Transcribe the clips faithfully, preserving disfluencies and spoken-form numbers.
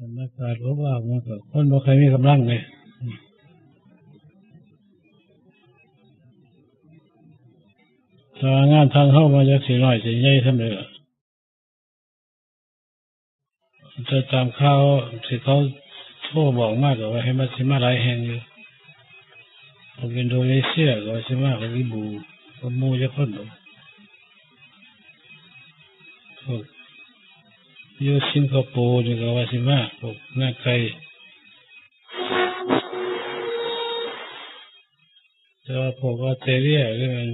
อากาศอบอ้าว มันก็คนบ่ค่อยมีกำลังเลย แต่ว่างานทางเฮามันจักสิน้อยสิใหญ่ส่ำใดล่ะ แต่ตามข่าวที่เขาโทรบอกมาก็ว่าให้มา สิมาหลายแห่งอยู่ พวกอินโดนีเซียก็ว่าสิมา พวกอีบู พวกหมู่จักคนดอก พวกอยู่สิงคโปร์นี่ก็ว่าสิมา พวกนางไก่ แต่ว่าพวกออสเตรเลียหรือมัน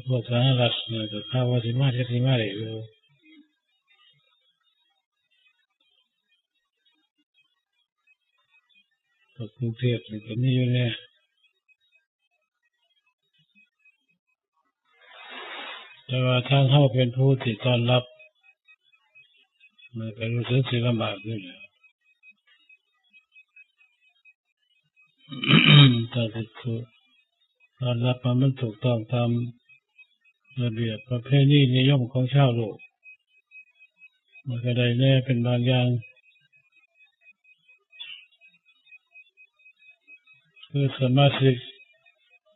พวกสหรัฐนี่ก็ข่าวว่าสิมา จักสิมาได้อยู่ พวกกรุงเทพฯนี่ก็มีอยู่แน่ แต่ว่าทางเฮาเป็นผู้ที่ต้อนรับ มันก็รู้สึกสิลำบากอยู่แหละ ถ้าสิต้อนรับให้มันถูกต้องตามระเบียบประเพณีนิยมของชาวโลก มันก็ได้แน่เป็นบางอย่าง คือสมาชิก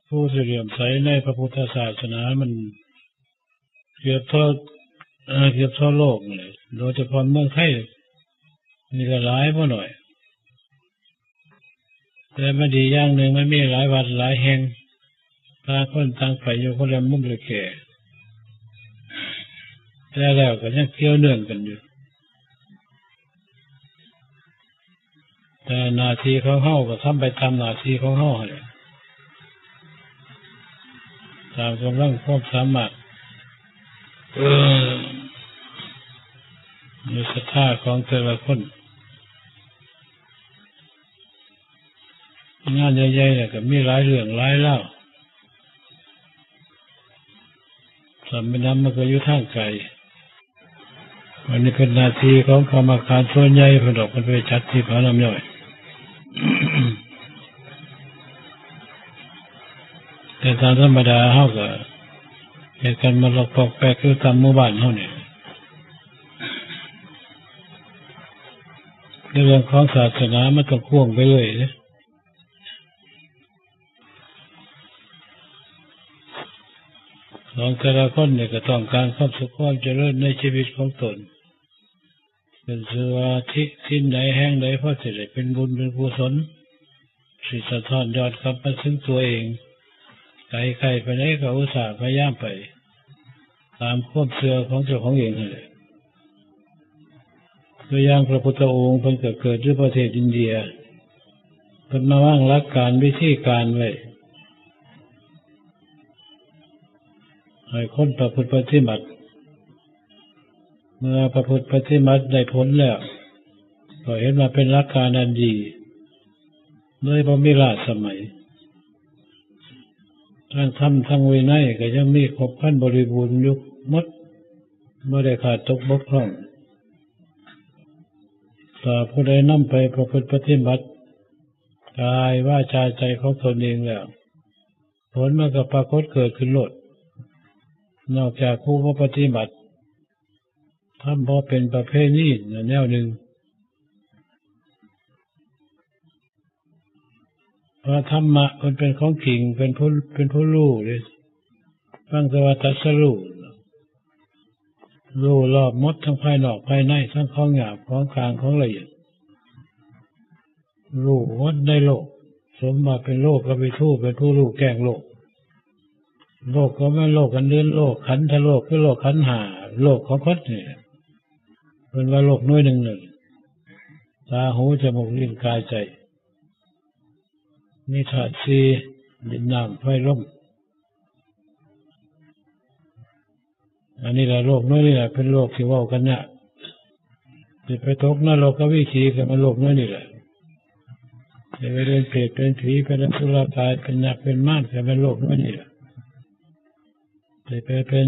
ผู้ที่เลื่อมใสในพระพุทธศาสนามันเกือบทั่ว เอ่อ เกือบทั่วโลกนี่แหละ โดยเฉพาะเมืองไทยนี่ก็หลายบ่น้อย แต่มันดีอย่างหนึ่ง มันมีหลายวัดหลายแห่ง ต่างคนต่างไปอยู่คนละมุมละแก่ แต่แล้วก็ยังเกี่ยวเนื่องกันอยู่ แต่หน้าที่ของเฮาก็ทำไปตามหน้าที่ของเฮาหั่นแหละ ตามกำลังความสามารถ เออ ในศรัทธาของแต่ละคน งานใหญ่ๆเนี่ยก็มีหลายเรื่องหลายราว สำนักมันก็อยู่ทางไกล อันนี้เป็นหน้าที่ของกรรมการส่วนใหญ่ เพิ่นดอกเพิ่นไปจัดที่ผาน้ำย้อย แต่ตามธรรมดาเฮาก็เฮ็ดกันมาลอกปอกแปกคือตามหมู่บ้านเฮานี่ ในเรื่องของศาสนามันต้องพ่วงไปเลยเด้ ของแต่ละคนเนี่ยก็ต้องการความสุขความเจริญในชีวิตของตน เป็นเชื่อว่าที่ ทิศใดแห่งใดพอสิได้เป็นบุญเป็นกุศล สิสะท้อนย้อนกลับมาถึงตัวเอง ไกลๆไปไหนก็อุตส่าห์พยายามไป ตามความเชื่อของเจ้าของเองนั่นแหละ ตัวอย่างพระพุทธองค์เพิ่นก็เกิดอยู่ประเทศอินเดีย เพิ่นมาวางหลักการวิธีการไว้ ให้คนประพฤติปฏิบัติ เมื่อประพฤติปฏิบัติได้ผลแล้ว ก็เห็นว่าเป็นหลักการอันดี เลยบ่มีล้าสมัย ทั้งธรรมทั้งวินัยก็ยังมีครบครันบริบูรณ์อยู่หมด บ่ได้ขาดตกบกพร่อง ถ้าผู้ใดนำไปประพฤติปฏิบัติ กายวาจาใจของตนเองแล้ว ผลมันก็ปรากฏเกิดขึ้นโลด นอกจากผู้บ่ปฏิบัติ ทำบ่เป็นประเพณีแนวหนึ่ง เพราะธรรมะมันเป็นของจริง เป็นผู้ เป็นผู้รู้เด้ ฟังแต่ว่าตรัสรู้ รู้รอบหมดทั้งภายนอกภายใน ทั้งของหยาบของกลางของละเอียด รู้หมดในโลก สมว่าเป็นโลกวิทู เป็นผู้รู้แจ้งโลก โลกก็แม่นโลกอันอื่น โลกขันธโลกคือโลกขันธ์ห้า โลกของคนนี่ เพิ่นว่าโลกหน่วยหนึ่งนั่น ตา หู จมูก ลิ้น กาย ใจ มีธาตุสี่ ดิน น้ำ ไฟ ลม อันนี้แหละโลกหน่วยนี่แหละเป็นโลกที่เว้ากันเนี่ย สิไปตกนรกกับวิถีก็แม่นโลกหน่วยนี่แหละ สิไปเป็นเปรตเป็นผีเป็นอสุรกายเป็นยักษ์เป็นมารก็แม่นโลกหน่วยนี่แหละ สิไปเป็น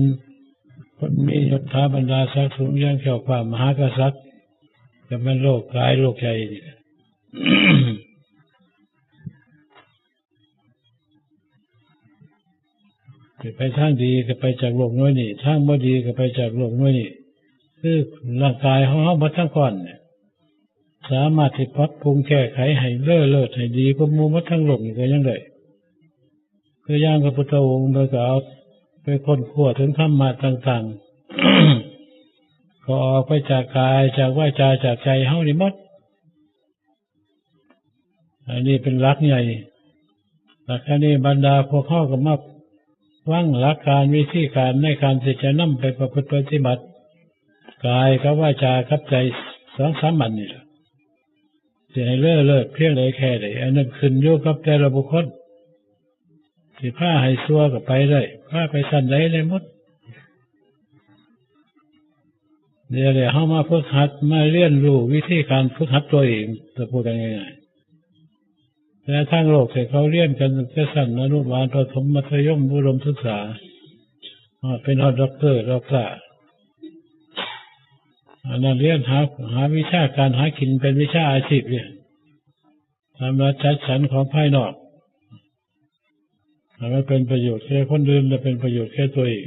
คนมียศถาบรรดาศักดิ์สูงอย่างเจ้าฟ้ามหากษัตริย์ ก็แม่นโลกกายโลกใจนี่แหละ สิไปทางดีก็ไปจากโลกหน่วยนี่ ทางบ่ดีก็ไปจากโลกหน่วยนี่ คือร่างกายของเฮาเบิดทั้งก้อนเนี่ย สามารถที่ปรับปรุงแก้ไขให้เลิศเลิศให้ดีกว่าหมู่หมดทั้งโลกนี่ก็ยังได้ คืออย่างพระพุทธองค์เพิ่นก็เอาไปค้นคว้าถึงธรรมะต่างๆ ก็ออกไปจากกายจากวาจาจากใจเฮานี่หมด อันนี้เป็นหลักใหญ่ หลักอันนี้บรรดาพวกเฮาก็มาฟังหลักการวิธีการในการที่จะนำไปประพฤติปฏิบัติ กายกับวาจากับใจสองสามอันนี่แหละจะให้เลิศเลิศเพียงใดแค่ใด อันนั้นขึ้นอยู่กับแต่ละบุคคล สิพาให้ชั่วก็ไปได้ พาไปชั้นใดได้หมด เดี๋ยวเดี๋ยวเฮามาฝึกหัด มาเรียนรู้วิธีการฝึกหัดตัวเอง จะพูดกันง่ายๆ แต่ทางโลกที่เขาเรียนกันตั้งแต่ชั้นอนุบาล ประถม มัธยม อุดมศึกษา ฮอดเป็นฮอดด็อกเตอร์ ด็อกเตอร์ อันนั้นเรียนหา หาวิชาการหากินเป็นวิชาอาชีพเนี่ย ตามหลักจัดสรรของภายนอก ให้มันเป็นประโยชน์แก่คนอื่นและเป็นประโยชน์แก่ตัวเอง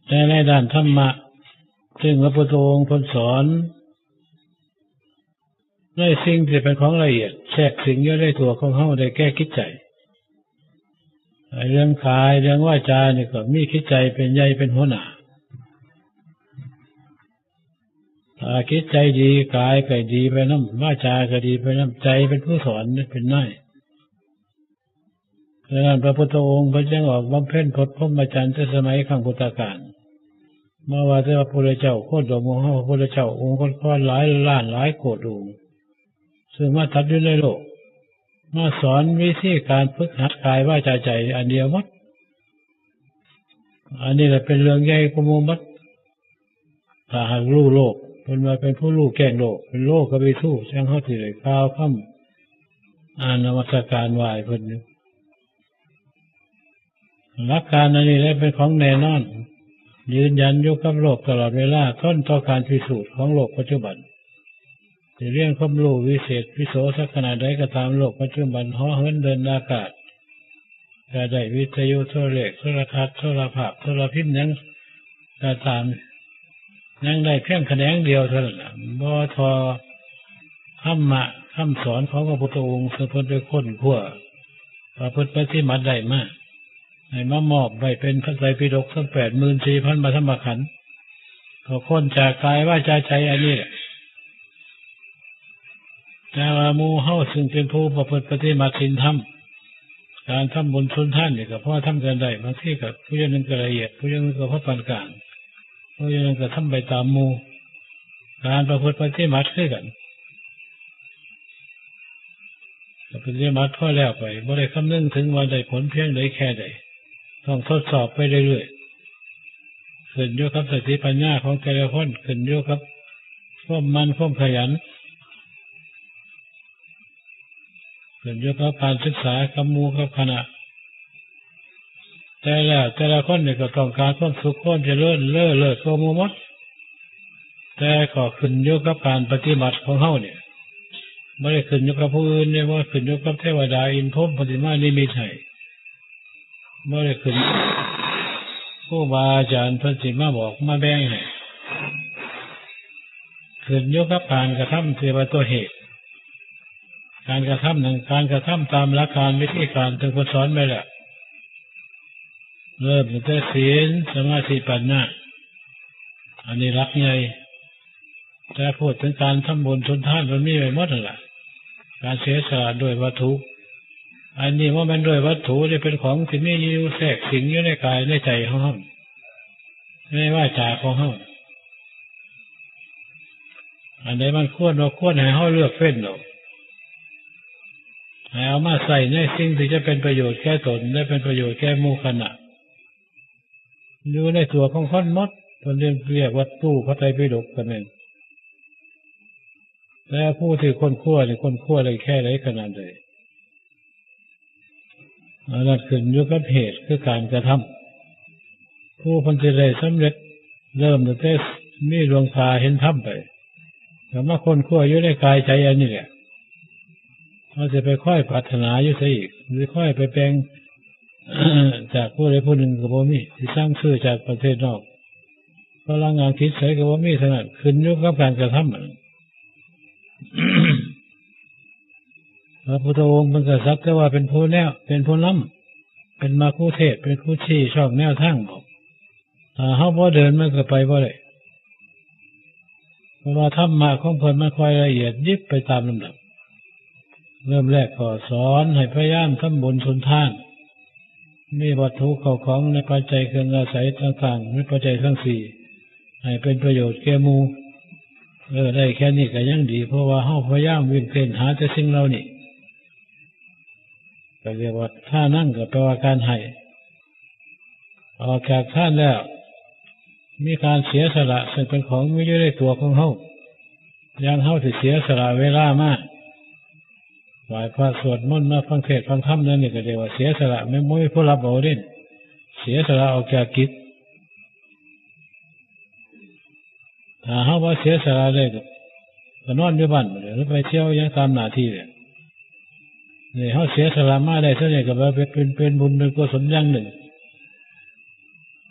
แต่ในด้านธรรมะ ซึ่งพระพุทธองค์ทรงสอน ในสิ่งที่เป็นของละเอียด แทรกสิงอยู่ในตัวของเฮาได้แก่จิตใจ เรื่องกาย เรื่องวาจานี่ก็มีจิตใจเป็นใหญ่เป็นหัวหน้า ถ้าจิตใจดี กายก็ดีไปนำ วาจาก็ดีไปนำ ใจเป็นผู้สอน เป็นนาย ดังนั้นพระพุทธองค์เพิ่นจึงออกบำเพ็ญพจพรหมจรรย์แต่สมัยครั้งพุทธกาล มาว่าแต่พระพุทธเจ้าโคดมของเฮา พระพุทธเจ้าองค์ก่อนๆ หลายล้านหลายโกดองค์ ซึ่งมาตัดอยู่ในโลก มาสอนวิธีการฝึกหัดกายวาจาใจอันเดียวหมด อันนี้แหละเป็นเรื่องใหญ่กว่าหมู่หมด ถ้าหากรู้โลก เพิ่นว่าเป็นผู้รู้แจ้งโลก เป็นโลกวิทู จั่งเฮาสิได้กล่าวคำ อ่านนมัสการไหว้เพิ่นอยู่ หลักการอันนี้แหละเป็นของแน่นอน ยืนยันอยู่กับโลกตลอดเวลา ทนต่อการพิสูจน์ของโลกปัจจุบัน สิเรียนความรู้วิเศษวิโสสักขนาดใดก็ตาม โลกปัจจุบันเหาะเหินเดินอากาศ ก็ได้วิทยุโทรเลขโทรทัศน์โทรภาพโทรพิมพ์หยังก็ตาม ยังได้เพียงแขนงเดียวเท่านั้นน่ะ บ่เท่าธรรมะคำสอนของพระพุทธองค์ ซึ่งเพิ่นไปค้นคว้า ประพฤติปฏิบัติได้มา ให้มามอบไว้เป็นพระไตรปิฎกทั้งแปดหมื่นสี่พันพระธรรมขันธ์ ก็ค้นจากกายวาจาใจอันนี้แหละ แต่ว่าหมู่เฮาซึ่งเป็นผู้ประพฤติปฏิบัติศีลธรรม การทำบุญสุนทานนี่ก็พอทำกันได้ บางทีก็ผู้อย่างหนึ่งก็ละเอียด ผู้อย่างหนึ่งก็พอปานกลาง ผู้อย่างหนึ่งก็ทำไปตามหมู่ การประพฤติปฏิบัติคือกัน ก็ปฏิบัติพอแล้วไป บ่ได้คำนึงถึงว่าได้ผลเพียงใดแค่ใด ต้องทดสอบไปเรื่อยๆ ขึ้นอยู่กับสติปัญญาของแต่ละคน ขึ้นอยู่กับความหมั่นความขยัน ขึ้นอยู่กับการศึกษากับหมู่กับคณะ แต่แล้วแต่ละคนนี่ก็ต้องการความสุขความเจริญเลิศเลิศกว่าหมู่หมด แต่ก็ขึ้นอยู่กับการปฏิบัติของเฮาเนี่ย บ่ได้ขึ้นอยู่กับผู้อื่นเนี่ย บ่ขึ้นอยู่กับเทวดาอินทร์พรหมเพิ่นสิมานิมิตให้ บ่ได้ขึ้น ครูบาอาจารย์เพิ่นสิมาบอกมาแบ่งให้ ขึ้นอยู่กับการกระทำที่ว่าตัวเหตุ การกระทำนั้น การกระทำตามหลักการวิธีการที่เพิ่นสอนไว้แล้ว เริ่มตั้งแต่ศีล สมาธิ ปัญญา อันนี้หลักใหญ่ แต่พูดถึงการทำบุญสุนทานมันมีไว้หมดนั่นล่ะ การเสียสละด้วยวัตถุ อันนี้ว่ามันด้วยวัตถุนี่เป็นของที่มีอยู่แทรกสิงอยู่ในกายในใจของเฮา ในวาจาของเฮา อันใดมันควรบ่ควรให้เฮาเลือกเฟ้นเอา ให้เอามาใช้ในสิ่งที่จะเป็นประโยชน์แก่ตน และเป็นประโยชน์แก่หมู่คณะ อยู่ในตัวของคนหมด เพิ่นเรียกว่าตู้พระไตรปิฎกกันเอง แต่ผู้ที่ค้นคว้านี่ค้นคว้าได้แค่ไหนขนาดใด อันนั้นขึ้นอยู่กับเหตุคือการกระทำ ผู้เพิ่นสิได้สำเร็จ เริ่มตั้งแต่มีดวงตาเห็นธรรมไป ก็มาค้นคว้าอยู่ในกายใจอันนี้แหละ เฮาสิไปคอยปรารถนาอยู่ไสอีก สิคอยไปแบ่ง จากผู้ใดผู้หนึ่งก็บ่มี สิสั่งซื้อจากประเทศนอก พลังงานจิตใสก็บ่มีเท่านั้น ขึ้นอยู่กับการกระทำมัน พระพุทธองค์เป็นกษัตริย์แต่ว่าเป็นผู้แนว เป็นผู้นำ เป็นมัคคุเทศก์ เป็นผู้ชี้ช่องแนวทางบอก ถ้าเฮาบ่เดินมันก็ไปบ่ได้ เพราะว่าธรรมะของเพิ่นมันค่อยละเอียดยิบไปตามลำดับ เริ่มแรกก็สอนให้พยายามทำบุญสุนทาน มีวัตถุเข้าของในปัจจัยเครื่องอาศัยต่างๆ ในปัจจัยทั้งสี่ ให้เป็นประโยชน์แก่หมู่ เออ ได้แค่นี้ก็ยังดี เพราะว่าเฮาพยายามวิ่งเต้นหาแต่สิ่งเหล่านี้ ก็เรียกว่าทานัง ก็แปลว่าการให้ ออกจากทานแล้ว มีการเสียสละซึ่งเป็นของมีอยู่ในตัวของเฮา อย่างเฮาสิเสียสละเวลามาไหว้พระสวดมนต์ มาฟังเทศน์ฟังธรรมนั่นนี่ก็เรียกว่าเสียสละ แม่นบ่มีผู้รับเอาเด้ เสียสละออกจากกิจ ถ้าเฮาบ่เสียสละเลยก็ ก็นอนอยู่บ้านหรือไปเที่ยวหยังตามหน้าที่เลย นี่เฮาเสียสละมาได้เท่านี้ก็ว่าเป็น เป็นบุญเป็นกุศลอย่างหนึ่ง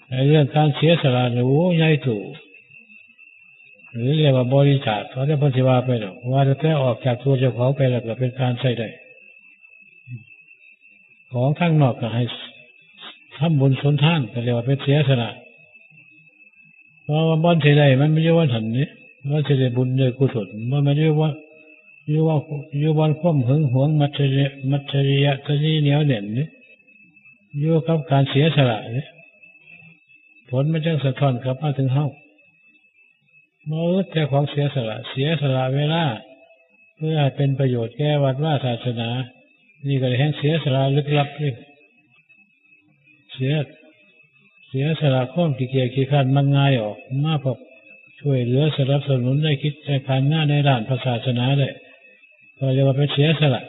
ในเรื่องการเสียสละเนี่ย โอ้ ใหญ่โต หรือเรียกว่าบริจาค เขาจะเพิ่นสิว่าไปดอก ว่าแต่ออกจากตัวเจ้าของไปแล้วก็เป็นการใช้ได้ ของทางนอกก็ให้ทำบุญสุนทาน ก็เรียกว่าเป็นเสียสละ เพราะว่าบ่อนที่ใดมันไม่ใช่ว่าหันนี่ ว่าจะได้บุญได้กุศล ว่ามันอยู่ว่า อยู่ว่า อยู่บ่อนความหึงหวง มัจฉริยะ มัจฉริยะตะนีเหนียวแน่นนี่ อยู่กับการเสียสละนี่ ผลมันจังสะท้อนกลับมาถึงเฮา บ่อึดแต่ของเสียสละ เสียสละเวลา เพื่อให้เป็นประโยชน์แก่วัดวาศาสนา นี่ก็แห่งเสียสละลึกลับเลย เสีย เสียสละความขี้เกียจขี้คร้านมักง่ายออก มาพบช่วยเหลือสนับสนุนในกิจการงานในด้านพระศาสนาได้ ก็เรียกว่าเป็นเสียสละ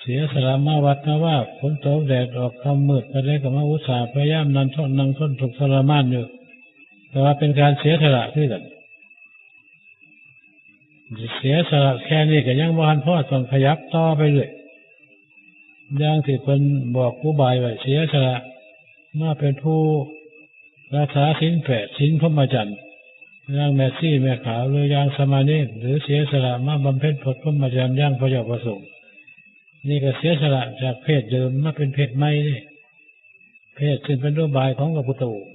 เสียสละมาวัดมาว่า ฝนตกแดดออกค่ำมืดปานใดก็มาอุตส่าห์พยายามนั่งทน นั่งทนทุกข์ทรมานอยู่ แต่ว่าเป็นการเสียสละคือกัน เสียสละแค่นี้ก็ยังบ่ทันพอ ต้องขยับต่อไปเรื่อย อย่างที่เพิ่นบอกอุบายไว้ เสียสละมาเป็นผู้รักษาศีลแปด ศีลพรหมจรรย์ อย่างแม่ชีแม่ขาว หรืออย่างสามเณร หรือเสียสละมาบำเพ็ญพรหมจรรย์อย่างพระเจ้าประสงค์ นี่ก็เสียสละจากเพศเดิมมาเป็นเพศใหม่นี่ เพศซึ่งเป็นอุบายของพระพุทธองค์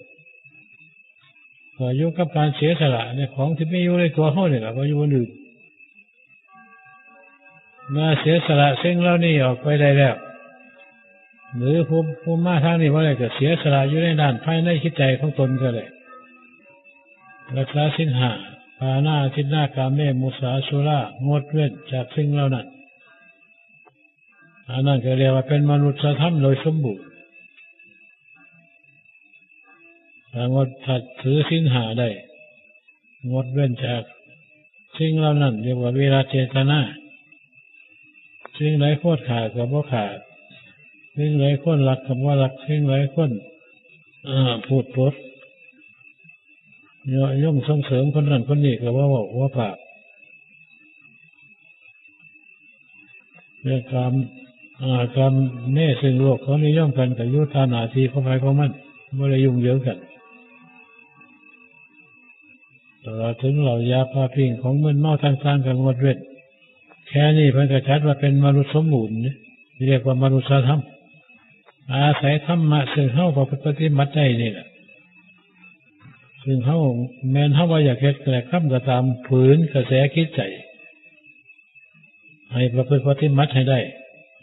ก็อยู่กับการเสียสละในของที่มีอยู่ในตัวเฮานี่แหละ บ่อยู่อันอื่น เมื่อเสียสละสิ่งเหล่านี้ออกไปได้แล้ว หรือผู้ ผู้มาทางนี้บ่ได้ก็เสียสละอยู่ในด้านภายในจิตใจของตนก็ได้ รักษาศีลห้า ปาณาทินนา กาเม มุสา สุรา งดเว้นจากสิ่งเหล่านั้น อันนั้นก็เรียกว่าเป็นมนุษยธรรมโดยสมบูรณ์ ถ้างด ถ้าถือศีลห้าได้ งดเว้นจากสิ่งเหล่านั้น เรียกว่าวิรัตเจตนา สิ่งใดควรฆ่าก็บ่ฆ่า สิ่งใดควรลักก็บ่ลัก สิ่งใดควร เอ่อ พูดปด เยาะย่องส่งเสริมคนนั้นคนนี้ก็บ่เว้าบ่ปาก เรื่องกาม อ่า กาเม ซึ่งโลกเขานิยมกันก็อยู่ตามหน้าที่ของไผของมัน บ่ได้ยุ่งเหยิงกัน ตลอดถึงเหล้ายาปาปิ้งของมึนเมาต่างๆก็งดเว้น แค่นี้เพิ่นก็จัดว่าเป็นมนุษย์สมบูรณ์นี่ เรียกว่ามนุษยธรรม อาศัยธรรมะซึ่งเฮาประพฤติปฏิบัติได้นี่แหละ ซึ่งเฮา แม้นเฮาว่าอยากเฮ็ดแต่คำก็ตาม ฝืนกระแสจิตใจ ให้ประพฤติปฏิบัติให้ได้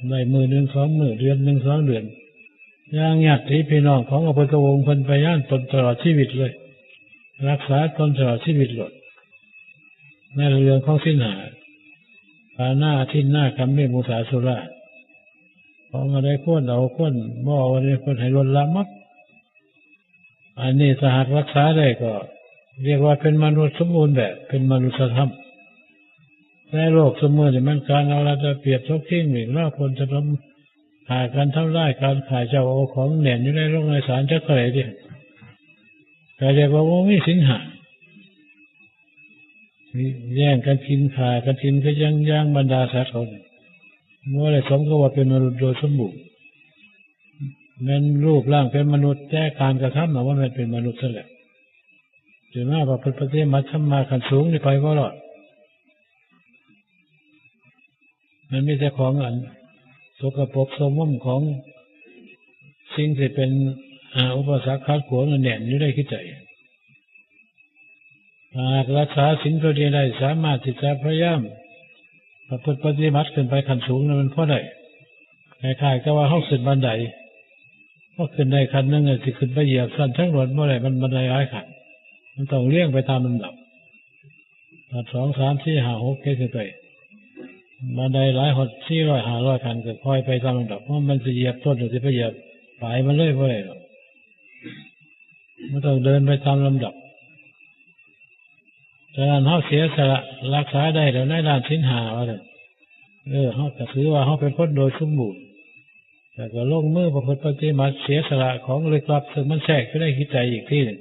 ได้มื้อหนึ่งสองมื้อ เดือนหนึ่งสองเดือน อย่างญาติพี่น้องของพระพุทธองค์เพิ่นพยายามตนตลอดชีวิตเลย รักษาตนตลอดชีวิตโลด ในเรื่องของศีลห้า ปาณาทินนา กาเม มุสา สุรา ของอันใดควรเอา ควรบ่เอา อันใดควรให้ลดละหมด อันนี้ถ้าหากรักษาได้ก็เรียกว่าเป็นมนุษย์สมบูรณ์แบบ เป็นมนุษยธรรม แต่โลกซุมื้อนี่มันการเอารัดเอาเปรียบ ฉกชิง วิ่งราวปล้นถล่ม ฆ่ากันทำลายกัน ฆ่าเจ้าเอาของแน่นอยู่ในโรงในศาลจักเท่าใดติ ก็เรียกว่าบ่มีศีลห้า แย่งกันกิน ฆ่ากันกิน คือยัง อย่างบรรดาสัตว์เขานี่ บ่ได้สมกับว่าเป็นมนุษย์โดยสมบูรณ์ แม่นรูปร่างเป็นมนุษย์ แต่การกระทำน่ะบ่แม่นเป็นมนุษย์ซะแล้ว สิมาประพฤติปฏิบัติธรรมะขั้นสูงนี่ไปบ่รอด มันมีแต่ของอันสกปรกโสมมของสิ่งที่เป็น อ่า อุปสรรคขัดขวางแน่นอยู่ในจิตใจ หากรักษาศีลตัวนี้ได้ สามารถที่จะพยายามประพฤติปฏิบัติขึ้นไปขั้นสูงนั้นมันพอได้ คล้ายๆกับว่าเฮาขึ้นบันได พอขึ้นได้ขั้นหนึ่งอะ สิขึ้นไปเหยียบชั้นทั้งหมดบ่ได้ มันบันไดหลายขั้น มันต้องเรียงไปตามลำดับ ขั้นสอง สาม สี่ ห้า หก เจ็ด ขึ้นไป บันไดหลายฮอดสี่ร้อย ห้าร้อยขั้น ก็ค่อยไปตามลำดับ เพราะมันสิเหยียบต้น สิไปเหยียบปลายมันเลยบ่ได้ดอก มันต้องเดินไปตามลำดับ ฉะนั้นเฮาเสียสละรักษาได้แล้วในด้านศีลห้าว่าซั่น เออ เฮาก็ถือว่าเฮาเป็นคนโดยสมบูรณ์ แต่ก็ลงมือประพฤติปฏิบัติเสียสละของลึกลับ ซึ่งมันแทรกอยู่ในจิตใจอีกทีหนึ่ง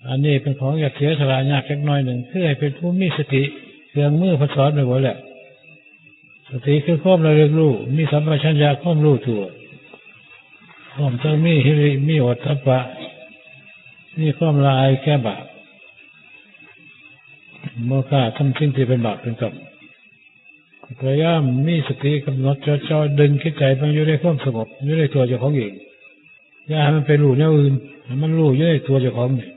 อันนี้เป็นของอยากเสียสละยากจักหน่อยหนึ่ง คือให้เป็นผู้มีสติ เครื่องมือเพิ่นสอนไว้หมดแล้ว สติคือความระลึกรู้ มีสัมปชัญญะความรู้ตัว พร้อมทั้งมีหิริ มีโอตตัปปะ มีความละอายแก่บาป บ่กล้าทำสิ่งที่เป็นบาปเป็นกรรม พยายามมีสติกำหนดจดจ่อดึงจิตใจมันอยู่ในความสงบ อยู่ในตัวเจ้าของเอง อย่าให้มันไปรู้แนวอื่น ให้มันรู้อยู่ในตัวเจ้าของนี่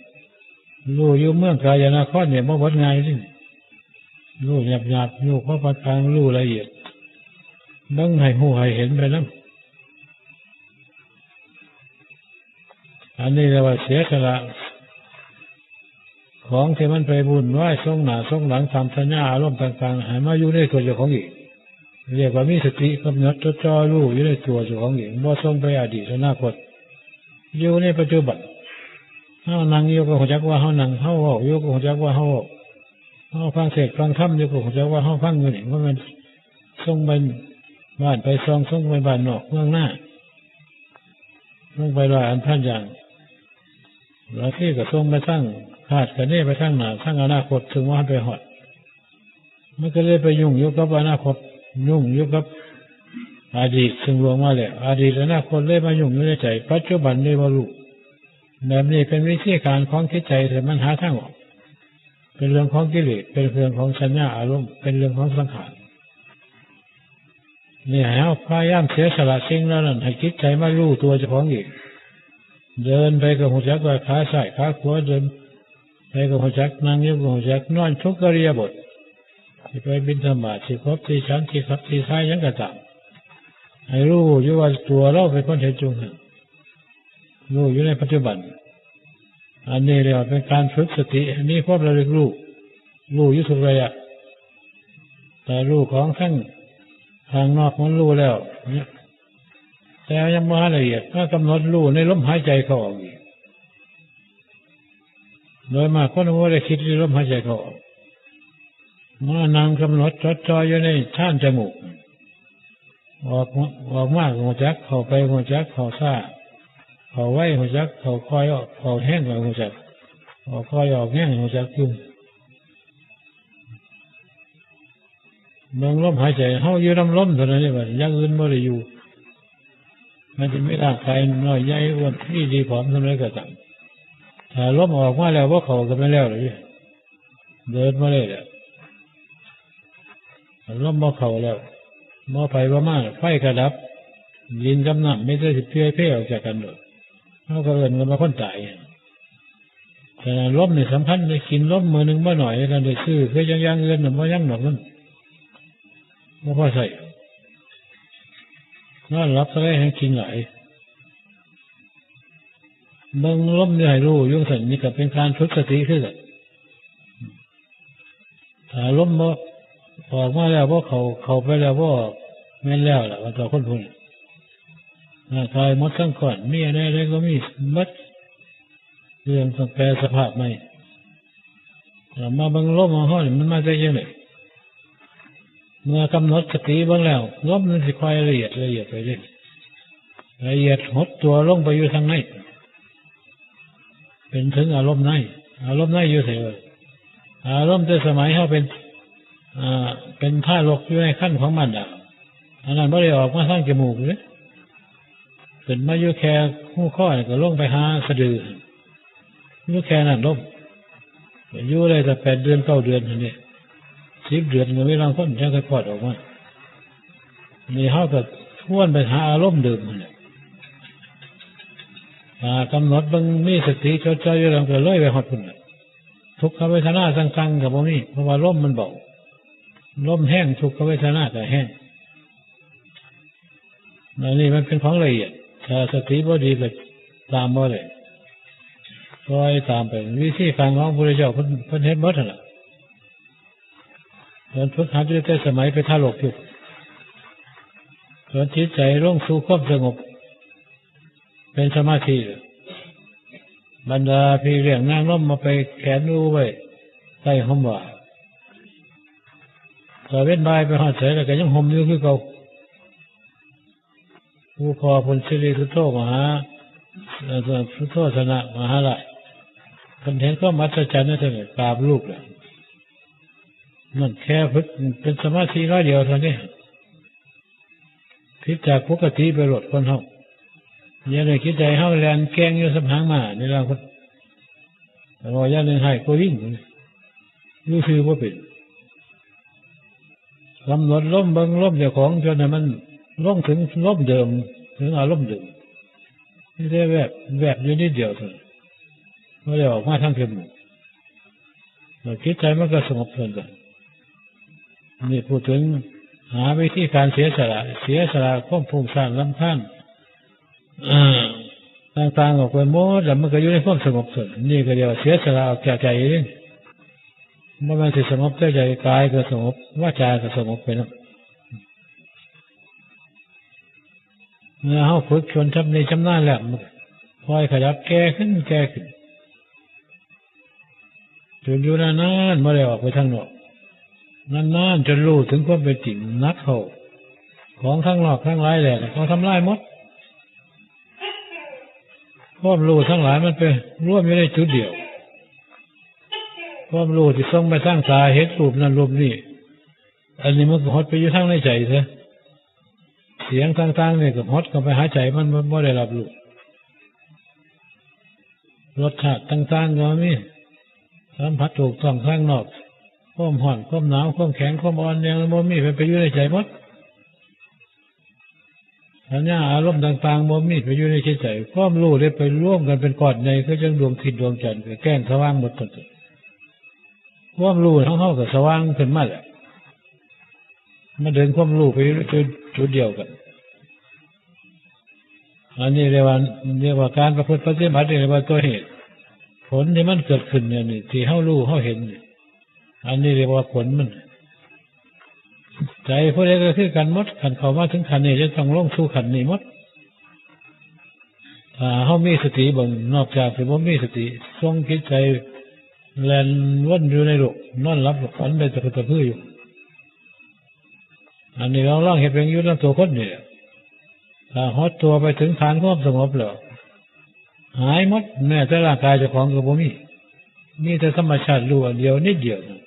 รู้อยู่เมืองกายนครเนี่ย บ่เบิดง่ายนี่ รู้หยาบๆ รู้พอปานกลาง รู้ละเอียด เบิ่งให้ฮู้ให้เห็นไปนำ อันนี้เรียกว่าเสียสละ ของที่มันไปวุ่นวายส่งหน้าส่งหลังตามสัญญาอารมณ์ต่างๆ ให้มาอยู่ในตัวเจ้าของเอง เรียกว่ามีสติกำหนดจดจ่อรู้อยู่ในตัวเจ้าของเอง บ่ส่งไปอดีตอนาคต อยู่ในปัจจุบัน เฮานั่งอยู่ก็ฮู้จักว่าเฮานั่ง เฮาเว้าอยู่ก็ฮู้จักว่าเฮาเว้า เฮาฟังเทศน์ฟังธรรมอยู่ก็ฮู้จักว่าเฮาฟังอยู่นี่ บ่แม่นส่งไปบ้านไปซอง ส่งไปบ้านนอกเมืองนา ส่งไปร้อยอันพันอย่าง บางทีก็ส่งไปทางคาดคะเนไปทางหน้า ทางอนาคต ซึ่งบ่ทันไปฮอด มันก็เลยไปยุ่งอยู่กับอนาคต ยุ่งอยู่กับอดีตซึ่งล่วงมาแล้ว อดีตอนาคตเลยมายุ่งอยู่ในใจ ปัจจุบันเลยบ่รู้ แบบนี้เป็นวิธีการของจิตใจที่มันหาทางออก เป็นเรื่องของกิเลส เป็นเรื่องของสัญญาอารมณ์ เป็นเรื่องของสังขาร นี่ให้เฮาพยายามเสียสละสิ่งเหล่านั้น ให้จิตใจมารู้ตัวเจ้าของเอง เดินไปก็ฮู้จักว่าขาซ้ายขาขวา เดินไปก็ฮู้จัก นั่งอยู่ก็ฮู้จัก นอนทุกอิริยาบถ สิไปบิณฑบาต สิขบที่ฉัน สิขับที่ถ่าย หยังก็ตาม ให้รู้อยู่ว่าตัวเราเป็นคนเฮ็ดอยู่หั่น รู้อยู่ในปัจจุบัน อันนี้เรียกว่าเป็นการฝึกสติให้มีความระลึกรู้ รู้อยู่ทุกระยะ แต่รู้ของทั้งทางนอกมันรู้แล้วเนี่ย แต่ยังบ่ละเอียด มากำหนดรู้ในลมหายใจเข้าออกอีก โดยมากคนบ่ได้คิดในลมหายใจเข้าออก มานั่งกำหนดจดจ่ออยู่ในทางจมูก ออก ออกมาก็ฮู้จัก เข้าไปก็ฮู้จัก เข้าช้า เข้าไวก็ฮู้จัก เข้าค่อย ออก เข้าแฮงก็ฮู้จัก ออกค่อย ออกแฮงก็ฮู้จักอยู่ เบิ่งลมหายใจ เฮาอยู่นำลมเท่านั้นนี่บัดนี้ อย่างอื่นบ่ได้อยู่ มันจะมีร่างกายน้อยใหญ่ อ้วน มีดีผอมส่ำใดก็ตาม ถ้าลมออกมาแล้วบ่เข้าก็แม่นแล้วล่ะ เดินมาเลยแหละ ลมบ่เข้าแล้ว บ่ไปบ่มา ไฟก็ดับ ดินกับน้ำมีแต่สิเปื่อยเพออกจากกันโลด เฮาก็เอิ้นกันว่าคนตาย ฉะนั้นลมนี่สำคัญ ได้กินลมมื้อหนึ่งบ่น้อย แล้วได้ซื้อคืออย่าง อย่างอื่นน่ะบ่ยังดอก มันบ่พอใช้ นอนหลับเท่าใดแฮ่งกินหลาย เบิ่งลมอยู่ให้รู้อยู่ซั่น นี่ก็เป็นการฝึกสติคือกัน ถ้าลมบ่ออกมาแล้วบ่เข้า เข้าไปแล้วบ่ออก แม่นแล้วล่ะ ว่าต่อคนผู้นี้ ร่างกายหมดทั้งก้อน มีอะไรๆก็มีหมด เรื่องต้องแปลสภาพใหม่ เรามาเบิ่งลมของเฮานี่มันมาแต่จั่งใด เมื่อกำหนดสติเบิ่งแล้ว ลมมันสิค่อยละเอียด ละเอียดไปเรื่อย ละเอียดหดตัวลงไปอยู่ทางใน เป็นถึงอารมณ์ใน อารมณ์ในอยู่ไสวะ อารมณ์แต่สมัยเฮาเป็น อ่า เป็นทารกอยู่ในครรภ์ของมารดา อันนั้นบ่ได้ออกมาทางจมูกเลย ขึ้นมาอยู่แค่หูคอนี่ก็ลงไปหาสะดือ อยู่แค่นั้นลง อยู่ได้แต่แปดเดือนเก้าเดือนเท่านี้ สิบเดือนก็มีลางคนจั่งค่อยคลอดออกมา นี่เฮาก็ทวนไปหาอารมณ์เดิมนั่นแหละ อ่า กำหนดเบิ่ง มีสติจดจ่ออยู่แล้วก็เลยไปฮอดพุ้นน่ะ ทุกขเวทนาต่างๆก็บ่มี เพราะว่าลมมันเบา ลมแฮง ทุกขเวทนาก็แฮง อันนี้มันเป็นของละเอียด ถ้าสติบ่ดีก็ตามบ่ได้ ปล่อยตามไป วิธีการของพระพุทธเจ้าเพิ่น เพิ่นเฮ็ดหมดหั่นล่ะ เพิ่นฝึกหัดอยู่แต่สมัยเป็นทารกอยู่ จนจิตใจลงสู่ความสงบ เป็นสมาธิ บรรดาพี่เลี้ยงนางนมมาไปแขวนอยู่ไว้ใต้ฮ่มว่า ตะเว็นบ่ายไปฮอดไสแล้วก็ยังฮ่มอยู่คือเก่า ผู้พ่อเพิ่นสิริสุทโธมหา เอ่อ สุโธทนะมหาราช เพิ่นเห็นความอัศจรรย์ในตัวนี้ กราบลูกแล้ว นั่นแค่ฝึกเป็นสมาธิน้อยเดียวเท่านี้ ผิดจากปกติไปโลดคนเฮา อย่าได้คิดใจเฮาแล่นแกว่งอยู่สำหางม้าในลางคน แต่ว่าอย่าได้ให้ก็วิ่ง อยู่ซื่อบ่เป็น กำหนดลมเบิ่งลมเจ้าของจนให้มันลงถึงลมเดิม ถึงอารมณ์เดิม นี่ได้แวบ แวบอยู่นิดเดียวเท่านั้น บ่ได้ออกมาทางจมูก แล้วจิตใจมันก็สงบเท่านั้น นี่พูดถึงหาวิธีการเสียสละ เสียสละความฟุ้งซ่านรำคาญ เอ่อ ต่างๆออกไปหมด แล้วมันก็อยู่ในความสงบเท่านั้น นี่ก็เรียกว่าเสียสละออกจากใจเด้ บ่แม่นสิสงบแต่ใจ กายก็สงบ วาจาก็สงบไปนำ เมื่อเฮาฝึกจนชำนิชำนาญแล้ว มันค่อยขยับแก่ขึ้น แก่ขึ้น จนอยู่นานๆ บ่ได้ออกไปทางนอก นานๆ จนรู้ถึงความเป็นจริงหนักเข้า ของข้างนอกทั้งหลายแหละ เขาทำลายหมด ความรู้ทั้งหลายมันไปรวมอยู่ในจุดเดียว ความรู้ที่ส่งไปทางตาเห็นรูปนั้นรูปนี้ อันนี้มันก็หดไปอยู่ทางในใจซะ เสียงต่างๆนี่ก็หดเข้าไปหาใจ มันบ่ได้รับรู้ รสชาติต่างๆก็บ่มี สัมผัสถูกต้องทางนอก ความร้อน ความหนาว ความแข็ง ความอ่อนแรง บ่มี มันไปอยู่ในใจหมด สัญญาอารมณ์ต่างๆบ่มี ไปอยู่ในจิตใจ ความรู้ได้ไปรวมกันเป็นก้อนใหญ่ คือจั่งดวงอาทิตย์ดวงจันทร์ ก็แจ้งสว่างหมดตัน ความรู้ของเฮาก็สว่างขึ้นมาแล้ว มาดึงความรู้ไปอยู่จุด จุดเดียวกัน อันนี้เรียกว่า เรียกว่าการประพฤติปฏิบัติ เรียกว่าตัวเหตุ ผลที่มันเกิดขึ้นเนี่ยนี่ ที่เฮารู้เฮาเห็นนี่ อันนี้เรียกว่าผลมัน ใจผู้ใดก็คือกันหมด คันเข้ามาถึงขั้นนี้ จะต้องลงสู่ขั้นนี้หมด ถ้าเฮามีสติเบิ่ง นอกจากสิบ่มีสติ ส่งจิตใจแล่นวนอยู่ในโลก นอนหลับฝันไปตะพึดตะพืออยู่ อันนี้ลอง ลองเฮ็ดเบิ่งอยู่นำตัวคนนี่แหละ ถ้าหดตัวไปถึงฐานความสงบแล้ว หายหมด แม้แต่ร่างกายเจ้าของก็บ่มี มีแต่ธรรมชาติรู้อันเดียวนิดเดียวนะ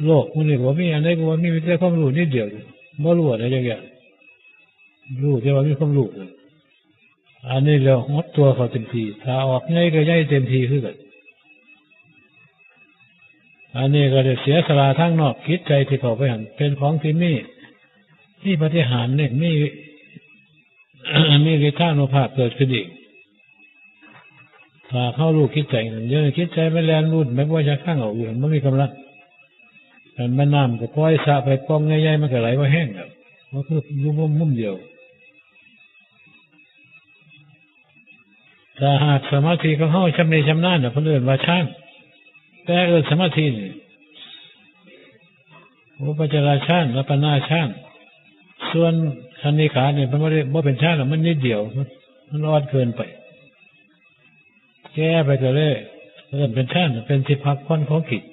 โลกมื้อนี้บ่มีอันใดก็บ่มี มีแต่ความรู้นิดเดียว บ่รู้อันใดจักอย่าง รู้แต่ว่ามีความรู้ อันนี้แล้วหดตัวเข้าเต็มที่ ถ้าออกใหญ่ก็ใหญ่เต็มที่คือกัน อันนี้ก็ได้เสียสละทางนอก จิตใจที่เข้าไปหั่น เป็นของที่มี มีปาฏิหาริย์นี่ มี มีฤทธานุภาพเกิดขึ้นเอง ถ้าเฮารู้จิตใจนั่น เดี๋ยวนี้จิตใจมันแล่นวุ่นไปบ่จักทางออกอยู่ มันบ่มีกำลัง คันแม่น้ำก็ปล่อยสระไปป่องใหญ่ๆ มันก็ไหลบ่แห้งดอก มันคืออยู่มุม มุมเดียว ถ้าหากสมาธิของเฮาชำนิชำนาญน่ะ เพิ่นเอิ้นว่าฌาน แต่เอิ้นสมาธินี่ อุปจารฌาน อัปปนาฌาน ส่วนคณิกะนี่มันบ่ได้ บ่เป็นฌานหรอก มันนิดเดียว มัน มันอ่อนเกินไป แก่ไปก็เลยเอิ้นเป็นฌาน เป็นที่พักผ่อนของจิต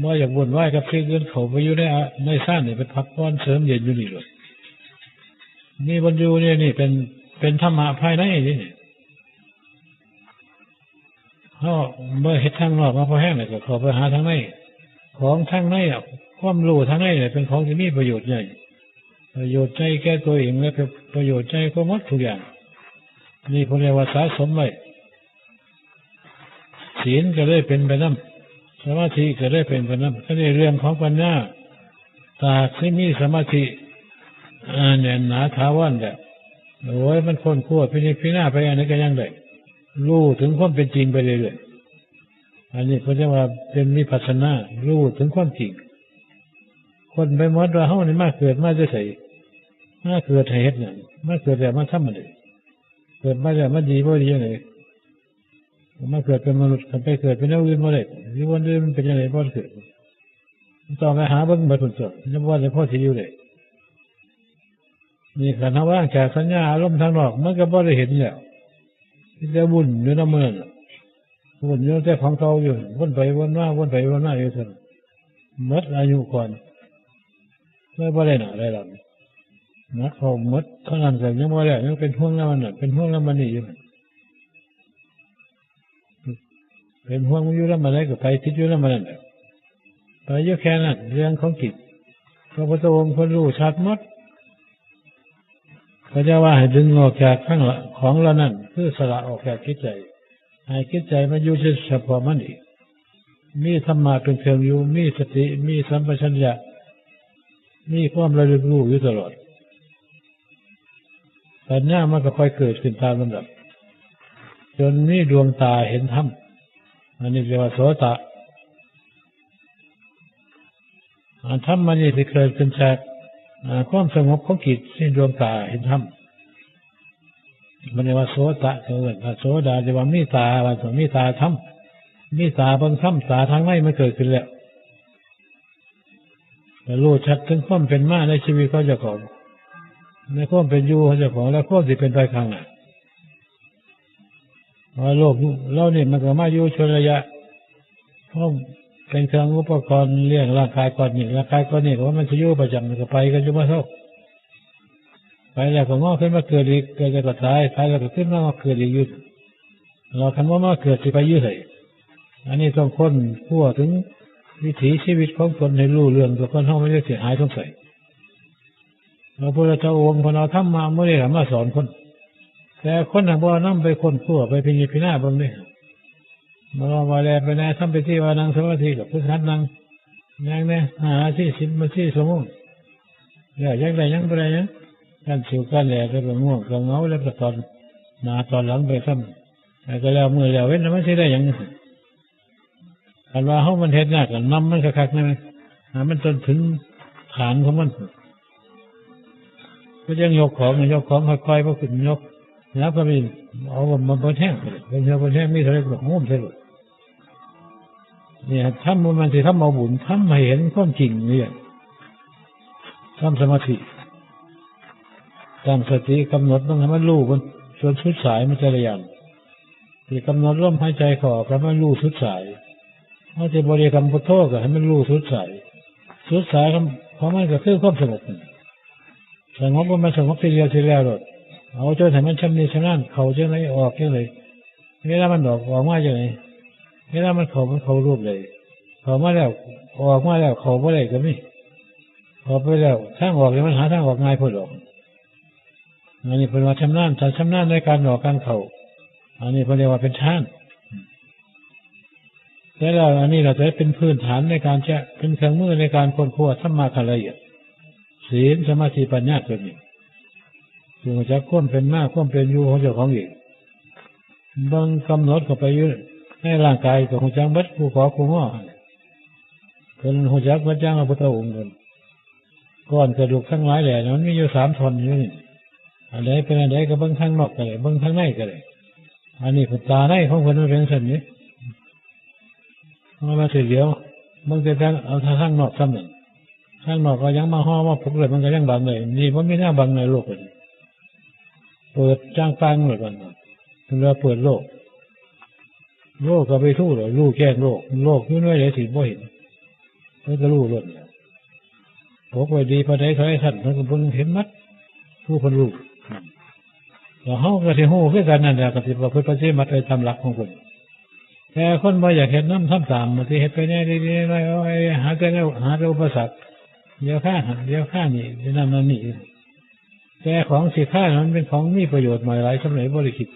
บ่อยากวุ่นวายกับสิ่งอื่น เข้าไปอยู่ในอะ ในฌานนี่ เป็นพักผ่อนเสริมเย็นอยู่นี่โลด มีบ่อนอยู่นี่ นี่เป็น เป็นธรรมะภายในนี่ เฮาบ่เฮ็ดทางนอกมาพอแฮงแล้ว ก็เข้าไปหาทางใน ของทางในอะ ความรู้ทางในเนี่ยเป็นของที่มีประโยชน์ใหญ่ ประโยชน์ใจแก่ตัวเองและเป็นประโยชน์ใจก็หมดทุกอย่าง นี่เขาเรียกว่าสะสมไว้ ศีลก็เลยเป็นไปนำ สมาธิก็เลยเป็นไปนำ ก็ในเรื่องของปัญญา ถ้าหากสิมีสมาธิ อ่า แน่นหนาถาวรแล้ว โอ้ย มันค้นคว้าพินิจพิจารณาไปอันไหนก็ยังได้ รู้ถึงความเป็นจริงไปเรื่อยๆ อันนี้เขาเรียกว่าเป็นวิปัสสนา รู้ถึงความจริง คนไปหมดว่าเฮานี่มาเกิดมาจะใส่ มาเกิดให้เฮ็ดหยัง มาเกิดแล้วมาทำอะไร เกิดมาแล้วมันดีบ่ดีจังได๋ มาเกิดเป็นมนุษย์ คันไปเกิดเป็นแนวอื่นบ่ได้ อยู่บนอื่นมันเป็นจังได๋ บ่เกิด ต้องไปหาเบิ่งเบิดพุ้นตั๊ว ยังบ่ได้พอสิอยู่ได้ นี่คันเฮาวางจากสัญญาอารมณ์ทางนอก มันก็บ่ได้เห็นแล้ว มีแต่วุ่นอยู่นำมันนั่นล่ะ วุ่นอยู่แต่ของเก่าอยู่ วนไปวนมา วนไปวนมาอยู่ซั่น หมดอายุก่อน เลยบ่ได้หน้าได้หลัง หนักเข้าหมดเท่านั้นก็ยังบ่แล้ว ยังเป็นห่วงนำมันนั่น เป็นห่วงนำมันนี่อยู่นั่น เป็นห่วงมันอยู่นำมันใดก็ไปติดอยู่นำมันนั่นแหละ ไปอยู่แค่นั้น เรื่องของจิต พระพุทธองค์เพิ่นรู้ชัดหมด เขาจะว่าให้ดึงออกจากทั้งหลายของเหล่านั้น คือสละออกจากจิตใจ ให้จิตใจมันอยู่เฉพาะมันเอง มีธรรมะเป็นเครื่องอยู่ มีสติ มีสัมปชัญญะ มีความระลึกรู้อยู่ตลอด ปัญญามันก็ค่อยเกิดขึ้นตามลำดับ จนมีดวงตาเห็นธรรม อันนี้เรียกว่าโสตะ อ่า ธรรมอันนี้ที่เกิดขึ้นจาก อ่า ความสงบของจิต ที่ดวงตาเห็นธรรม มันเรียกว่าโสตะ เขาเอิ้นว่าโสดา แต่ว่ามีตา ว่ามีตาธรรม มีตาเบิ่งธรรม ตาทางในมันเกิดขึ้นแล้ว ก็รู้ชัดถึงความเป็นมาในชีวิตของเจ้าของ ในความเป็นอยู่ของเจ้าของ และความสิเป็นไปข้างหน้า ว่าโลกเรานี่มันก็มาอยู่ชั่วระยะ เพราะเป็นเครื่องอุปกรณ์เลี้ยงร่างกายก้อนนี้ ร่างกายก้อนนี้ก็ว่ามันสิอยู่ประจำ มันก็ไปกันอยู่บ่เซา ไปแล้วก็งอกขึ้นมาเกิดอีก เกิดแล้วก็ตาย ตายแล้วก็ขึ้นมาเกิดอีกอยู่ เราคันบ่มาเกิดสิไปอยู่ไส อันนี้ต้องค้นคว้าถึงวิถีชีวิตของตนให้รู้เรื่อง ตัวคนเฮามันจะสิหายสงสัย พระพุทธเจ้าองค์เพิ่นเอาธรรมะมื้อนี้ล่ะมาสอนคน แต่คนน่ะบ่นำไปค้นคว้า ไปพินิจพิจารณาเบิ่งเด้ มาว่าแลไปแน่ ทำพิธีว่านั่งสมาธิกับพุทธัดนั่ง นั่งแน่ ห้านาที สิบนาที ชั่วโมง แล้วยังได้หยังบ่ได้หยัง การสิวการแลก็ง่วงก็เหงา แล้วก็ตอนหน้าตอนหลังไปซ้ำ แล้วก็แล้วมื้อแล้วเว็น แล้วมันสิได้หยัง คันว่าเฮามันเฮ็ดยาก ก็นำมันคักๆ นั่นแหละ ให้มันจนถึงฐานของมัน ก็ยังยกของ ยกของค่อยๆ บ่ขึ้นยก แล้วก็มี เอามันบ่แห้ง เป็นเฮาบ่แห้ง มีเท่าใดก็โฮมใส่โลด เนี่ย ทำมันสิทำเอาบุญ ทำให้เห็นความจริงนี่ ทำสมาธิ ตั้งสติกำหนดมันให้มันรู้มัน จนสุดสายมันแต่ละอย่าง ที่กำหนดลมหายใจเข้าออกให้มันรู้สุดสาย เฮาสิบริกรรมพุทโธก็ให้มันรู้สุดสาย สุดสายของมันก็คือความสงบนั่น สงบบ่แม่นสงบทีเดียวทีแล้วโลด เอาจนให้มันชำนิชำนาญ เข้าจั่งใดออกจั่งใด เวลามันออก ออกมาจั่งใด เวลามันเข้า มันเข้ารูปใด เข้ามาแล้ว ออกมาแล้ว เข้าบ่ได้ก็มี เข้าไปแล้ว ทางออกนี่มันหาทางออกง่ายโพดดอก อันนี้เพิ่นว่าชำนาญ ถ้าชำนาญในการออกการเข้า อันนี้เพิ่นเรียกว่าเป็นฌาน แต่แล้วอันนี้ก็จะเป็นพื้นฐานในการจะเป็นเครื่องมือในการค้นคว้าธรรมะขั้นละเอียด ศีล สมาธิ ปัญญา ตัวนี้ ซึ่งรู้จักความเป็นมา ความเป็นอยู่ของเจ้าของเอง เบิ่งกำหนดเข้าไปอยู่ในร่างกายก็รู้จักเบิด คู่ขอคู่งอ เพิ่นรู้จักเบิดอย่างพระพุทธองค์เพิ่น ก้อนกระดูกทั้งหลายแหล่นั้นมันมีอยู่สามท่อนอยู่นี่ อันใดเป็นอันใดก็เบิ่งทางนอกก็ได้ เบิ่งทางในก็ได้ อันนี้คือตาในของเพิ่นมันเป็นจั่งซั่นนี่ เฮามาสิเหลียว เบิ่งแต่ทาง เอาทางนอกส่ำนั้น ทางนอกก็ยังมาห่อมาปกเลย มันก็ยังบังเลย นี่บ่มีแนวบังในโลกเลย เปิดจ้างปังเลยก่อน เพิ่นว่าเปิดโลก โลกก็ไปทู่เลย รู้แจ้งโลก โลกอยู่ในใดสิบ่เห็น เพิ่นก็รู้ล้วนแล้ว ปกไว้ดีปานใดเท่าใดท่าน เพิ่นก็เบิ่งเห็นหมด ผู้เพิ่นรู้ แล้วเฮาก็สิรู้คือกันนั่นแหละ ก็สิประพฤติปฏิบัติไปตามหลักของเพิ่น แต่คนบ่อยากเฮ็ดนำ ทำตาม บางทีเฮ็ดไปแน่ดีๆ น้อยๆ เอาไว้หาแต่แนว หาแต่อุปสรรค เดี๋ยวข้าหันเดี๋ยวข้านี่เดี๋ยวนั่นนั่นนี่ แต่ของสิข้ามันเป็นของมีประโยชน์หน่อยหลายสำหรับบ่ได้คิด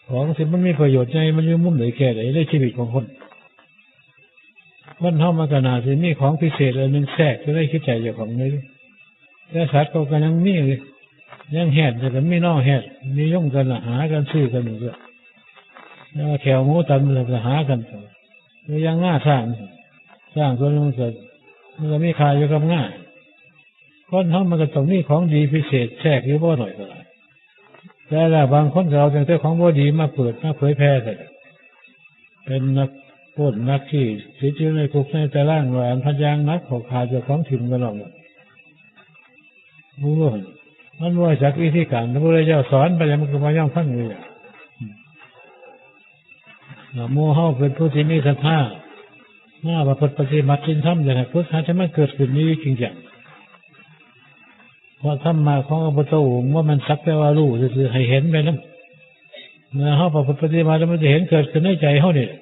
ของสิมันมีประโยชน์ใหญ่มันอยู่มุมไหนแก่ไหนในชีวิตของคน คนเฮามันก็น่าสิมีของพิเศษอันหนึ่งแทรกอยู่ในจิตใจเจ้าของเลย แต่สัตว์เขาก็ยังมีเลย ยังแหดแต่ก็มีนอกแหด มีย่องกันน่ะหากันซื้อกันอยู่ด้วย แล้วแขวหมูตันมันก็หากัน แล้วยังง่าสร้าง สร้างตัวนึงมันก็มันก็มีค่าอยู่กับง่า คนเฮามันก็ต้องมีของดีพิเศษแทรกอยู่บ่หน่อยก็หลาย แต่ละบางคนก็เอาตั้งแต่ของบ่ดีมาเปิดมาเผยแพร่ใส่ เป็นนักปล้นนักขี้ติดอยู่ในคุกในตารางว่าอันพันยางนักเขาขาเจ้าของถิ่นกันหรอก รู้บ่ มันบ่จักวิธีการ พระพุทธเจ้าสอนไปแล้วมันก็บ่ยอมฟังเลยอะ หมู่เฮาเป็นผู้ที่มีศรัทธา มาประพฤติปฏิบัติศีลธรรม อยากให้ฝึกหัดให้มันเกิดขึ้นมีอยู่จริงจัง เพราะธรรมะของพระพุทธองค์ว่ามันสักแต่ว่ารู้ซื่อๆ ให้เห็นไปนำ เมื่อเฮาประพฤติปฏิบัติแล้วมันจะเห็นเกิดขึ้นในใจเฮานี่แหละ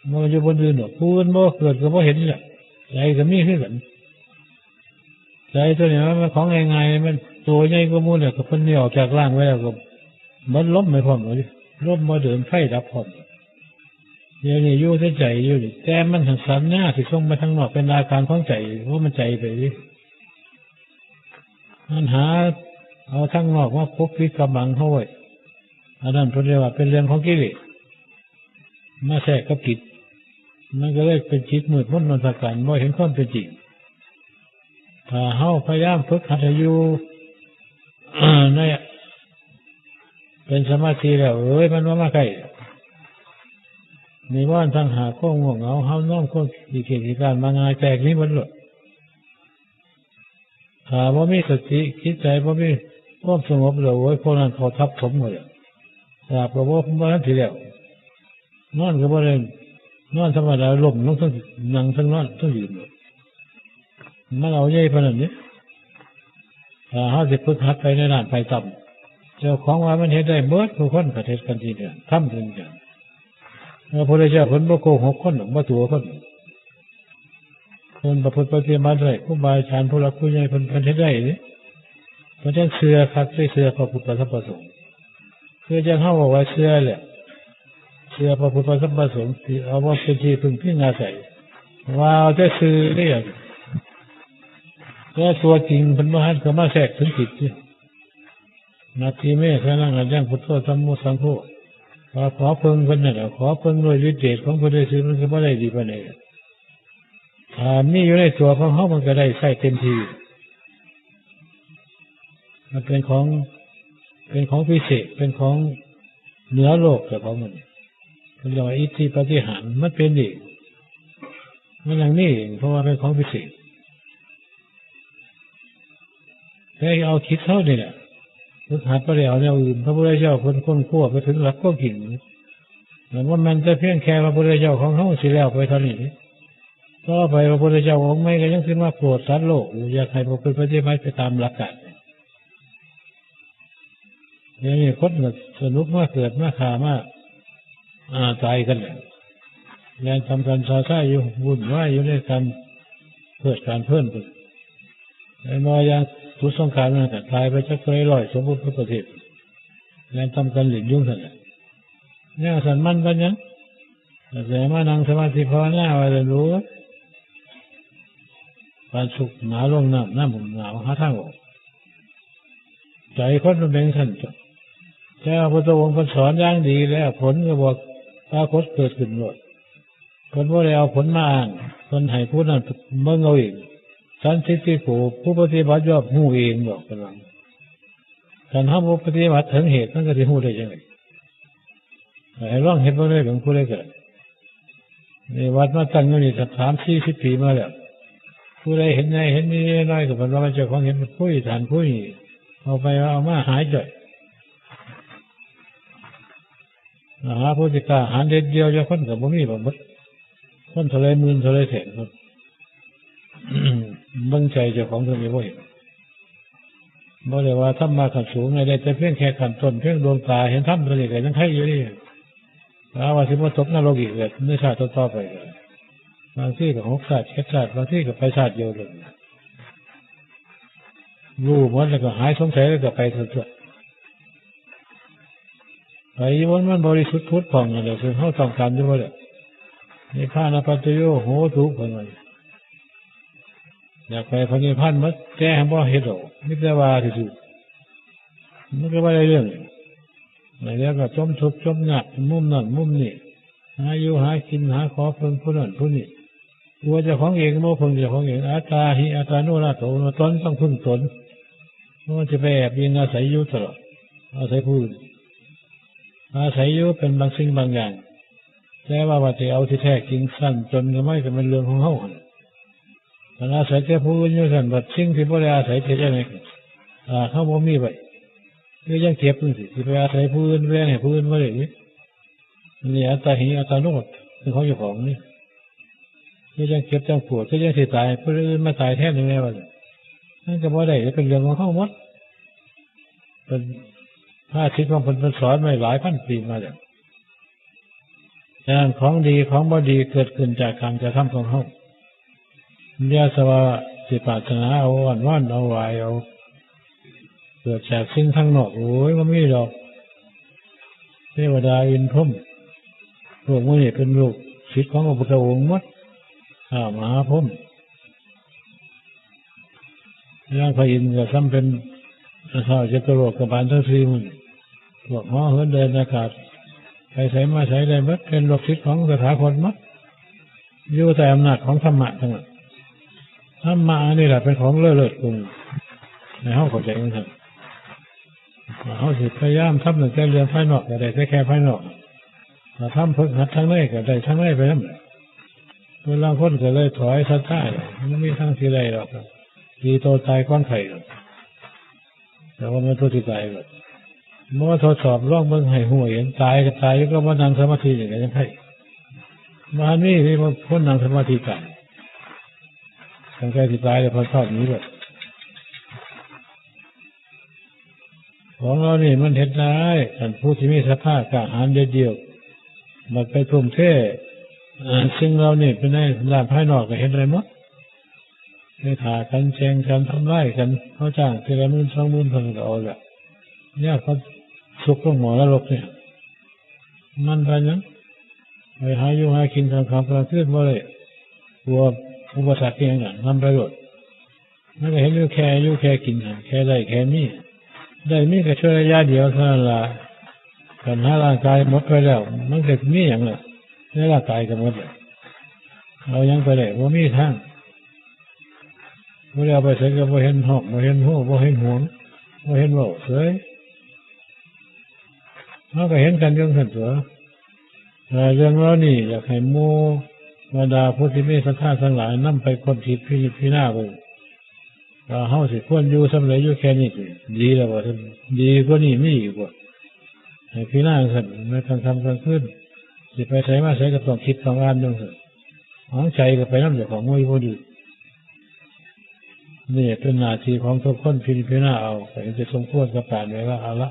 มันอยู่บนอื่นดอก ผู้อื่นบ่เกิดก็บ่เห็นนี่แหละ ใจก็มีคือกัน ใจตัวนี้มันของง่ายๆ มันตัวใหญ่กว่าหมู่เนี่ย ก็เพิ่นนี่ออกจากร่างไว้แล้วก็ มันล้มไปพร้อมเลย ล้มมาเดินไฟดับพร้อม เดี๋ยวนี้อยู่แต่ใจอยู่นี่ แต่มันหันสัญญาสิส่งไปทางนอก เป็นอาการของใจ ว่ามันใจไปดิ มันหาเอาทางนอกมาปกปิดกำบังเฮาไว้ อันนั้นเพิ่นเรียกว่าเป็นเรื่องของกิเลส มาแทรกกับจิต มันก็เลยเป็นจิตมืดมนอนตะการ บ่เห็นความเป็นจริง ถ้าเฮาพยายามฝึกหัดให้อยู่ ใน เป็นสมาธิแล้ว เอ้ย มันบ่มาใกล้ นิวรณ์ทั้งห้า ความง่วงเหงา หาวนอน ความขี้เกียจขี้คร้าน มาง่ายแตกนี้หมดเลย ถ้าบ่มีสติ จิตใจบ่มีความสงบเลย โอ้ย พวกนั้นเขาทับถมหมดเลย หลับก็บ่ บ่ทันทีแล้ว นอนก็บ่ได้ นอนธรรมดา ล้มลงทั้งนั่งทั้งนอนทั้งยืนเลย มันเอาใหญ่ปานนั้นนี่ ถ้าเฮาสิฝึกหัดไปในด้านไปต่ำ เจ้าของว่ามันเฮ็ดได้เบิด ผู้คนก็เฮ็ดกันทีเดียว ทำถึงกัน พระพุทธเจ้าเพิ่นบ่โกหกคนหรอก บ่ตั๋วคนหรอก เพิ่นประพฤติปฏิบัติได้ ครูบาอาจารย์ผู้หลักผู้ใหญ่เพิ่น เพิ่นเฮ็ดได้เด้ เพิ่นจั่งเชื่อคัก ได้เชื่อพระพุทธพระธรรมพระสงฆ์ คือจั่งเฮาบอกว่าเชื่อแหละ เชื่อพระพุทธพระธรรมพระสงฆ์ ที่เอามาเป็นที่พึ่งพิงอาศัย ว่าเอาแต่ชื่อเด้ แต่ตัวจริงเพิ่นบ่ทันเข้ามาแทรกถึงจิตนี่ นัตถิเม สรณัง อัญญัง พุทโธ ธัมโม สังโฆ ว่าขอเพิ่งเพิ่นนั่นแหละ ขอเพิ่งด้วยฤทธิ์เดชของเพิ่นได้ซื่อ มันก็บ่ได้ดีปานใด ถ้ามีอยู่ในตัวของเฮามันก็ได้ใช้เต็มที่ มันเป็นของ เป็นของพิเศษ เป็นของเหนือโลกแต่ของมัน เพิ่นเรียกว่าอิทธิปาฏิหาริย์ มันเป็นเอง มันอย่างนี้เอง เพราะว่าเป็นของพิเศษ แต่เอาจิตเฮานี่แหละ ฝึกหัดบ่ได้เอาแนวอื่น พระพุทธเจ้าเพิ่นค้นคว้าไปถึงหลักความจริง แล้วบ่แม่นแต่เพียงแค่พระพุทธเจ้าของเฮาสิแล้วไปเท่านี้ ต่อไปพระพุทธเจ้าองค์ใหม่ก็ยังสิมาโปรดสัตว์โลกอยู่ อยากให้พวกเพิ่นปฏิบัติไปตามหลักการ เดี๋ยวนี้คนก็สนุกมาเกิดมาฆ่ามา อ่า ตายกันแหละ แล่นทำกันซาซ่าอยู่ วุ่นวายอยู่ในการเพลิดการเพลินไป แล้วมาอย่างสุดสงครามนั่นก็ตายไปจักเท่าไหร่ร้อย สมมุติว่าประเทศ แล่นทำกันหลินยุ่งซั่นแหละ แนวซั่นมันปานหยัง แต่มานั่งสมาธิภาวนาว่าจะรู้ ปานสุกหนาลงน้ำ น้ำหนาว หาทางออก ใจคนมันเป็นซั่นจ้ะ แต่พระพุทธองค์เพิ่นสอนอย่างดีแล้ว ผลก็บอกปรากฏเกิดขึ้นโลด เพิ่นบ่ได้เอาผลมาอ้าง เพิ่นให้ผู้นั้นเบิ่งเอาเอง สันทิฏฐิโก ผู้ปฏิบัติย่อมฮู้เองดอก เพิ่นว่า คันเฮาบ่ปฏิบัติถึงเหตุ มันก็สิฮู้ได้จั่งใด ให้ลองเฮ็ดเบิ่งเด้อ หลวงปู่เด้อ นี่วัดมาตั้งอยู่นี่ตั้งสามสี่สิบปีมาแล้ว ผู้ใดเห็นใหญ่เห็นนี่น้อยก็เพิ่นว่ามันเจ้าของเห็นมันคุย ท่านคุย เอาไปเอามาหายจ่อย มหาโพธิกาหารเด็ดเดียวจักคนก็บ่มีบ่หมด คนเท่าไรหมื่นเท่าไรแสนคน เบิ่งใจเจ้าของเท่านี้บ่เห็น บ่ได้ว่าธรรมะขั้นสูงไง ได้แต่เพียงแค่ขั้นต้น เพียงดวงตาเห็นธรรมเท่านี้ก็ยังไคอยู่นี่ ถ้าว่าสิบ่ตกนรกอีกก็ในชาติต่อๆไปก็ บางทีก็หกชาติเจ็ดชาติ บางทีก็ไปชาติเดียวเลย รู้หมดแล้วก็หายสงสัยแล้วก็ไปเถอะ ไปอยู่มัน มันบริสุทธิ์ผุดผ่องนั่นแหละ คือเฮาต้องการอยู่บ่ล่ะ นิพพานปัจจโยโหตุ เพิ่นว่า อยากไปพระนิพพานหมด แต่บ่เฮ็ดดอก มีแต่ว่าซื่อๆ มันก็บ่ได้เรื่อง แล้วก็จมทุกข์จมยาก มุมนั่นมุมนี่ หาอยู่หากิน หาขอเพิ่งผู้นั่นผู้นี่ ตัวเจ้าของเองบ่เพิ่งเจ้าของเอง อัตตาหิอัตตาโนนาโถ ตนต้องพึ่งตน เพราะมันจะไปแอบอิงอาศัยอยู่ตลอด อาศัยผู้อื่น อาศัยอยู่เป็นบางสิ่งบางอย่าง แต่ว่าว่าสิเอาที่แท้จริงสั้นจนก็ไม่ก็เป็นเรื่องของเฮาหั่น คันอาศัยแต่ผู้อื่นอยู่ซั่น บัดสิ่งที่บ่ได้อาศัยเฮ็ดจั่งใด๋ อ่า เฮาบ่มีไว้ คือยังเก็บจั่งซี้ สิไปอาศัยผู้อื่น แบ่งให้ผู้อื่นบ่ได้เด้ นี่อัตตาหิอัตตาโน เป็นของเจ้าของนี่ คือยังเจ็บยังปวด คือยังสิตาย ผู้อื่นมาตายแทนได้แม่ว่าซั่น มันก็บ่ได้ เป็นเรื่องของเฮาหมด เป็นภาษิตของเพิ่น เพิ่นสอนไว้หลายพันปีมาแล้ว อย่างของดีของบ่ดีเกิดขึ้นจากการกระทำของเฮา อย่าสว่าสิปรารถนาเอา อ้อนวอนเอา ไหว้เอา เกิดจากสิ่งทางนอก โอ้ย บ่มีดอก เทวดาอินทร์พรหม พวกมื้อนี้เป็นลูกศิษย์ของพระพุทธองค์หมด ท้าวมหาพรหม อย่างพระอินทร์ก็ซ้ำเป็นท้าวจตุโลกบาลทั้งสี่หมื่น พวกเหาะเหินเดินอากาศ ไปไสมาไสได้หมด เป็นลูกศิษย์ของตถาคตหมด อยู่ใต้อำนาจของธรรมะทั้งนั้น ธรรมะอันนี้แหละเป็นของเลิศเลิศคุณ ให้เฮาเข้าใจจั่งซั่น เฮาสิพยายามทำตั้งแต่เรื่องภายนอกก็ได้แต่แค่ภายนอก ถ้าทำฝึกหัดทางในก็ได้ทางในไปนำแหละ คนลางคนก็เลยถอยศรัทธาเลย มันมีทางสิได้ดอก ตีโตตายก่อนไข้ดอก แต่ว่ามันตัวสิตายดอก บ่ทดสอบลองเบิ่งให้ฮู้เห็น ตายก็ตายอยู่กับบ่นั่งสมาธินี่ก็ยังไข้ บ่ทันมี มีคนนั่งสมาธิตาย ตั้งแต่สิตายแล้วพอชอบหนีเบิด ของเหล่านี้มันเฮ็ดได้ คันผู้ที่มีศรัทธากล้าหาญเด็ดเดี่ยว บัดไปทุ่มเท อ่า สิ่งเหล่านี้เป็นในด้านภายนอกก็เฮ็ดได้หมด ไปฆ่ากัน แกล้งกัน ทำร้ายกัน เขาจ้างทีละหมื่นสองหมื่น เพิ่นก็เอาละ เนี่ยเขาซุกลงหม้อนรกเนี่ย มันไปหยัง ไปหาอยู่หากินกลางค่ำกลางคืนบ่ได้ กลัวอุปสรรคอิหยังน่ะ นำไปโลด มันก็เห็นอยู่แค่อยู่แค่กินน่ะ แค่ได้แค่มี ได้มีก็ชั่วระยะเดียวเท่านั้นล่ะ คันหาร่างกายหมดไปแล้ว มันก็มีหยังล่ะ ในร่างกายก็หมดแล้ว เอาหยังไปได้ บ่มีทาง บ่ได้เอาไปไสก็บ่เห็นฮ้อง บ่เห็นฮู้ บ่เห็นหวง บ่เห็นเว้าเสย เฮาก็เห็นกันอยู่ซั่นตั่ว เอ่อ เรื่องเหล่านี้อยากให้หมู่บรรดาผู้ที่มีศรัทธาทั้งหลายนำไปค้นคิดพิจารณาเบิ่ง ว่าเฮาสิควรอยู่ส่ำใด อยู่แค่นี้สิดีแล้วบ่ ดีกว่านี้มีอีกบ่ ให้พิจารณาซั่น ในกลางค่ำกลางคืน สิไปไสมาไสก็ต้องคิดต้องอ่านอยู่ซั่น ของใจก็ไปนำเจ้าของ บ่มีผู้อื่น นี่เป็นหน้าที่ของทุกคน พิจารณาเอา ก็เห็นจะสมควรกับการเวลา เอาละ